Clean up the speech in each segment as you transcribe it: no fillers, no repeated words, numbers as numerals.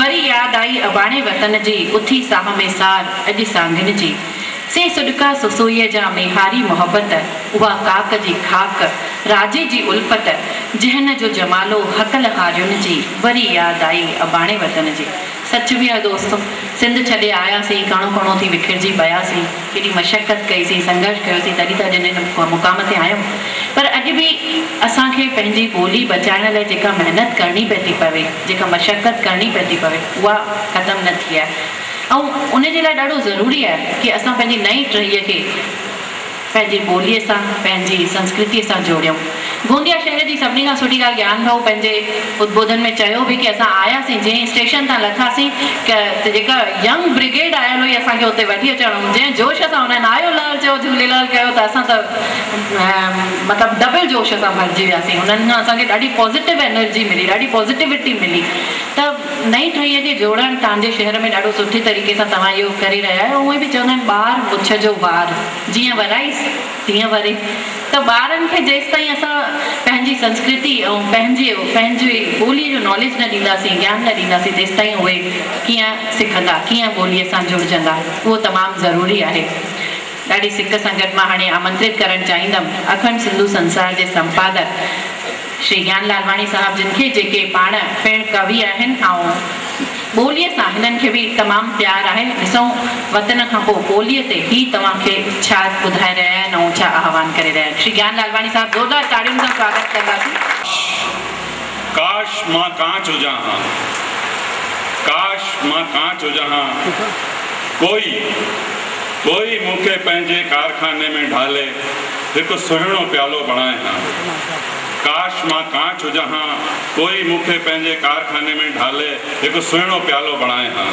وري ياد آئي اباڻي وطن جي، اٿي ساهه ۾ سار اڄ سانگين جي. سي سڏڪا سسئيء جا ميهاري محبت، اها ڪاڪ جي خاڪ، راجي جي الفت، جنهن جو جمالو هڪل هارين جي، وري ياد آئي اباڻي وطن جي. سچ به آهي دوستو، سنڌ ڇڏي آياسين، ڪڻو ڪڻو ٿي وکرجي پياسين، ڪيڏي مشقت ڪئي سين، سنگهرش ڪيو سين، تڏهن ته اڄ هن مقام تي آهيون. پر اڄ به اسان کي پنهنجي ٻولي بچائڻ لاء جيڪا محنت ڪرڻي پئي ٿي پوي، جيڪا مشقت ڪرڻي پئي ٿي پوي، اها ختم نه ٿي آهي ۽ ان جي لاء ڏاڍو ضروري آهي ڪي اسان پنهنجي نئين ٽهيء کي پنهنجي ٻوليء سان، پنهنجي سنسڪرتيء سان جوڙيون. گونديا شهر جي سڀني کان سٺي ڳالهه گيان ڀائو پنهنجي ادبوڌن ۾ چيو به ڪي اسان آياسين جنهن اسٽيشن تان لٿاسين ته جيڪا ينگ برگيڊ آيل هئي اسان کي اتي وٺي اچڻ ۽ جنهن جوش سان انهن آيو لعل چيو جهوليلال ڪيو ته اسان ته مطلب ڊبل جوش سان ڀرجي وياسين انهن کان اسان کي ڏاڍي پازيٽو انرجي ملي ڏاڍي پازيٽوٽي ملي ته نئين ٽهيء کي جوڙڻ توهان جي شهر ۾ ڏاڍو سٺي طريقي سان توهان اهو ڪري رهيا آهيو اونئن به چوندا آهن ٻار مڇ جو وار جيئن ورائيس تيئن وري ته ٻارن کي جيستائين اسان پنهنجي سنسڪرتي ۽ پنهنجي پنهنجي ٻوليء جو ناليج نه ڏينداسين گيان نه ڏينداسين تيستائين اهي ڪيئن سکندا ڪيئن ٻوليء سان جڙجندا اهو تمام ضروري آهي. ڏاڍي سڪ سان گڏ مان هاڻي آمنترت ڪرڻ چاهيندم اکنڊ سنڌو سنسار جي سمپادڪ شري گيان لالواڻي صاحب جن کي جيڪي پاڻ پڻ ڪوي آهن ۽ ٻوليء سان هنن کي به تمام پيار آهي. ڏسون وطن کان پوء ٻوليء تي هي توهان کي ڇا ٻڌائي رهيا آهن ۽ ڇا آهوان ڪري رهيا آهن. شري گيان لالواڻي صاحب زوردار تاڙين سان سواگت ڪنداسين. ڪاش مان ڪانچ هجان ها. ڪاش مان ڪانچ هجان ها. ڪوئي ڪوئي مون کي پنهنجي ڪارخاني ۾ ڍالي هڪ سهڻو پيالو بڻائي ها. ڪاش مان ڪانچ هجان ها، ڪوئي مون کي پنهنجي ڪارخاني ۾ ڍالي هڪ سهڻو پيالو بڻائي ها.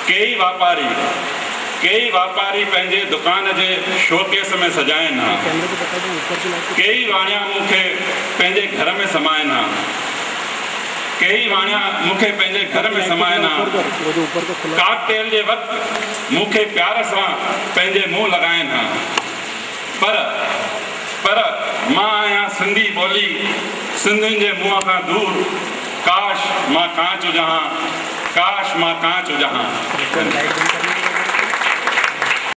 ڪيئي واپاري ڪيئي واپاري پنهنجي دڪان جي شوڪيس ۾ سجائين ها. ڪيئي واڻيا مون کي پنهنجي گهر ۾ سمائين ها. ڪيئي واڻيا مون کي پنهنجي گهر ۾ سمائين ها. ڪاڪٽيل جي وقت مون کي پيار سان پنهنجي منهن لڳائين ها. پر پر مان آهيان سنڌي ٻولي سنڌين جي منهن کان دور ڪاش مان ڪانچ هجان ها ڪاش مان ڪانچ هجان ها.